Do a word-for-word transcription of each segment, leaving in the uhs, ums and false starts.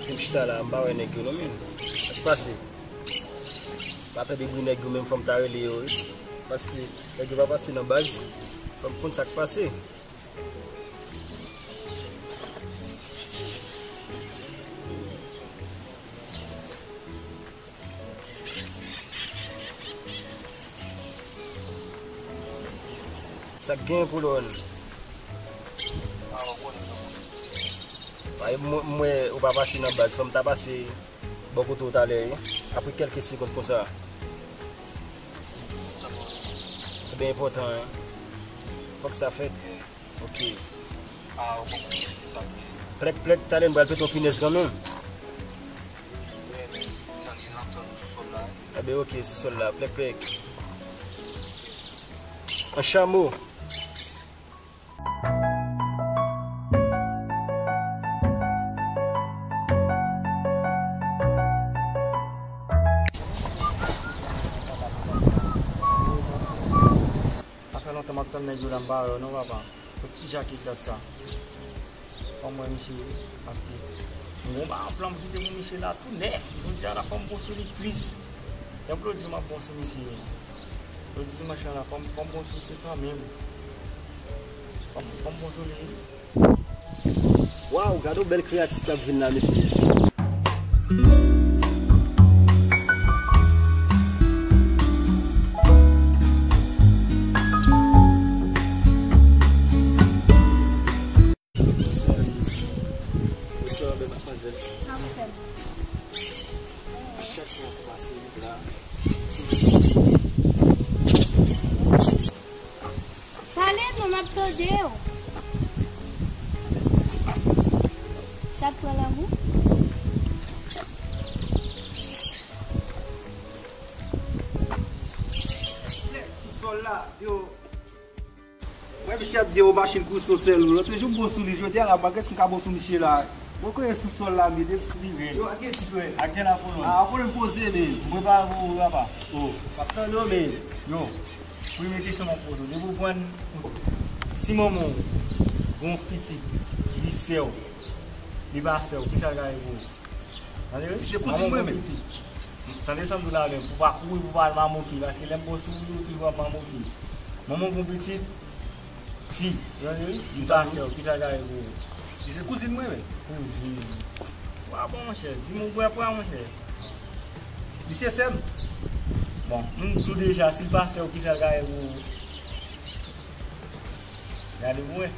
Vin chita la, m pa wè nèg yo non, men. Sa k pase? Pa tande bri nèg yo, menm fò m ta rele yo, wi. Paske nèg yo pa pase nan baz. Fò m konn sa k pase. Sa k gen, Kolòn? Ay, mwen, mwen, ou pa pase nan baz, fò m ta pase bò kote w talè, wi. Apre kèlke segonn konsa. Sa byen enpòtan, wi. Fòk sa fèt. Ok. Plèk, plèk, talè m pral pete yon pinèz kanmenm. Enben, ok, sou sòl la, plèk, plèk. An chamo. Sa fè lontan m ap tann nèg yo la, m pa wè yo non, papa. Kot Ti Jak ki dat sa? Fò m wè misye, paske m gon ba plan m kite pou misye la tou nèf. Jodi a la fò m bon sou li plis. Yon lòt jou m ap bon sou misye. Jodi dimanch la, fò m, fò m bon sou misye kanmenm. Fò m, fò m bon sou li. Waw, gade yon bèl kreyati k ap vin la, mesye. Bonswa, mesye. Bonswa, bèl madmwazèl. Sa pou fè m? Chak fwa w pase la. Pale non, m ap tande w. Chat pran lanmou. Sou sòl la, yo. Wè, misye ap di yo machin kou sou sèl ou. Lòt jou m bon sou li, jodi a la, m pa gen si m ka bon sou misye la. Mwen konnen sou sòl la, m ye depi sou li red. Yo, ak gen tit wè. Ak gen la pou nou. A, pou nou poze, men. M prepare pou ou, papa. O. M ap tande w, men. Yo. Premye kesyon m ap poze w, depi w pran, si manman w gen yon pitit, li sè w, li pa sè w, kisa l ka ye pou ou? Tande wi? Se kouzin mwen menm. Tande sa m di w la menm, pou pa kouri, pou pa al mamoke, paske lè m pran sou ou, ou toujou ap mamoke. Manman w gen yon pitit, fi, tande wi? Li pa sè w, kisa l ka ye pou ou? Li se kouzin mwen menm. Kouzin. Wa bon, monchè, di m ou bwè pwa, monchè. Li se sè m. Bon, m di w deja, si l pa sè w, kisa l ka ye pou ou? Gade pou wè.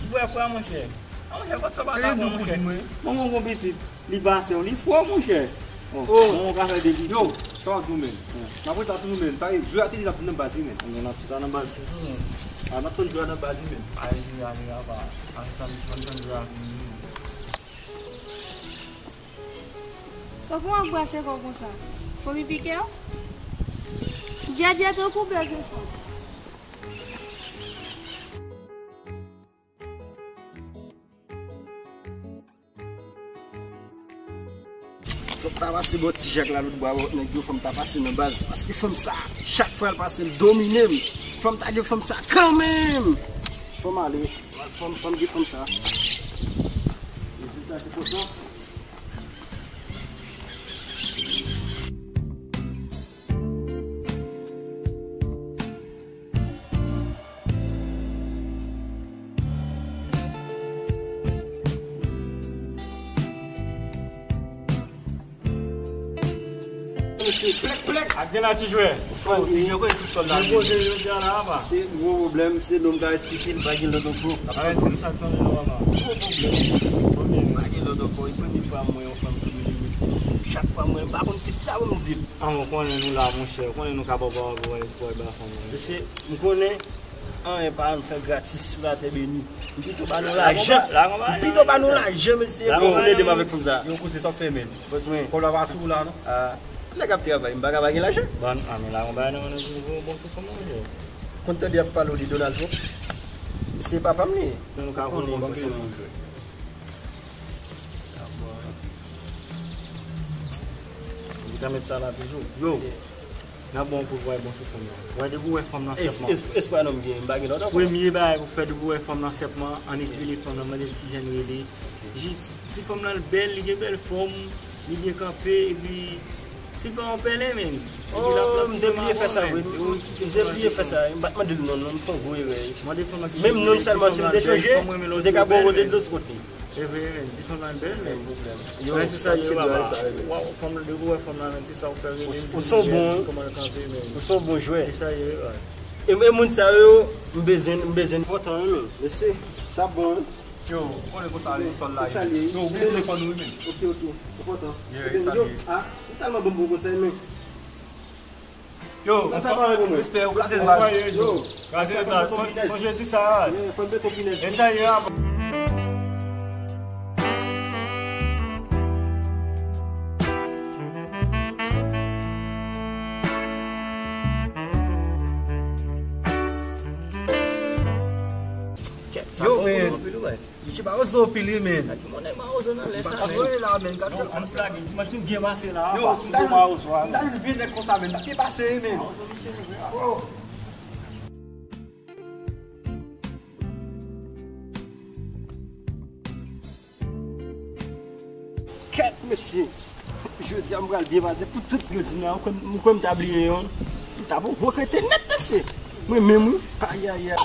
Ou bwè pwa, monchè. A, monchè, kot sa w pa ta bon, monchè? Manman w gen yon pitit, li pa sè w, li fò, monchè. Bon, manman w ka fè de pitit. Yo, sa w ap di w menm? N ap rete la toujou menm. Jwè a te di l ap vin nan baz li menm. N ap chita nan baz toujou menm. A, n ap tann jwè a nan baz li menm. Ale jwè a, ale, apa. Ale tann, tann jwè a vini. Fòk ou anbrase kò konsa. Fomi pike w? Djèdjè tankou bèzefon. Fòk ta pase bò Ti Jak la lòt bò a, bò nèg yo, fò m ta pase nan baz. Paske fanm sa, chak fwa l pase, l domine m. Fò m ta gen fanm sa kanmenm. Fò m ale. Fò m, fò m gen fanm sa. Rezilta ki kontan. Mesye, plèk, plèk. Ak gen la ti jwè. Fann, ti jwè, kòman sou sòl la? Mwen poze jodi a la, apa. Se gwo pwoblèm, se non m ta esplike l, pa gen lòt ankò. Arèt di m sa k tande non, apa. Gwo pwoblèm, mesye. Pwoblèm. Pa gen lòt ankò. E premye fwa m wè yon fanm ki domine, mesye. Chak fwa m wè l, m pa konn kisa pou m di l. A, mwen konnen nou la, monchè. Konnen nou ka ba w pawòl pou w ba fanm nan. Mesye, m konnen anyen pa janm fè gratis sou latè beni. M pito ba nou lajan. M pito ba nou lajan, mesye. Yo, vin ede m avèk fanm sa. Yo, kouzen, sa w fè menm? Bòs mwen. Kòb la pa sou ou la, non? A, nèg ap travay, m pa ka pa gen lajan. Ban, a, men la, yon bagay nan men nou, bon, bon, sou fanm nan, monchè. Konn tande y ap pale w de Donald Trump? Se papa m li ye. Nou ka konnen, bon, se nou. Sa bon. Li ka met sa la toujou. Yo. Nan bon pou wè bon sou fanm nan. Wè depi w wè fanm nan sèpman. Espwa non m gen, m pa gen lòt ankò. Premye bagay pou fè depi w wè fanm nan sèpman, annik rele fanm nan, mande l kijan l rele. Jis, si fanm nan l bèl, li gen bèl fòm, li byen kanpe, epi si l pa yon pèlen, men. Epi l ap, l ap Oh, m te bliye fè sa, vre. M te bliye fè sa. M pa t mande l non, non, m fè yon gwo erè. Mande fanm nan ki Menm non sèlman, si m te chanje, m te ka bon kote l de sou kote. E vre, men, di fanm nan bèl, men. Yo, se sa, yo, se sa, men. Waw, fanm nan, depi w wè fanm nan, men, se sa w fè rele. Ou son bon. Kòman l kanpe, men. Ou son bon jwè. Se sa, yo, wè. E, e moun sa yo, m bezwen, m bezwen. Kontan, wi, men. Mesye, sa bon, wi. Yo, ou konnen konsa, ale sòl la, yo. Yo, oubli telefòn ou, wi, men. Ok, ok. Kontan. Yo, e sa, yo. Ah, ou tèlman bon pou konsèy, men. Yo, sa, sa pa pou mwen. Respè, ou ka se mal. Yo, gade la, sonje di sa. Fò n mete konbinezon. E sa ye a. Yo, men. Misye pa oze anpil, wi, men. Nèg ki monnen mawozo nan lè sa. Gad sa, men. Yo, ann plage, dimanch nou byen pase la. Yo, si m ta vin nèg konsa, men, m ta byen pase, wi, men. Kèt, mesye. Jodi a, m pral byen pase pou tout. Yo di m la, m kwè m ta bliye yon. M ta pou regrete nèt, mesye. Mwen menm, wi. Ayayay.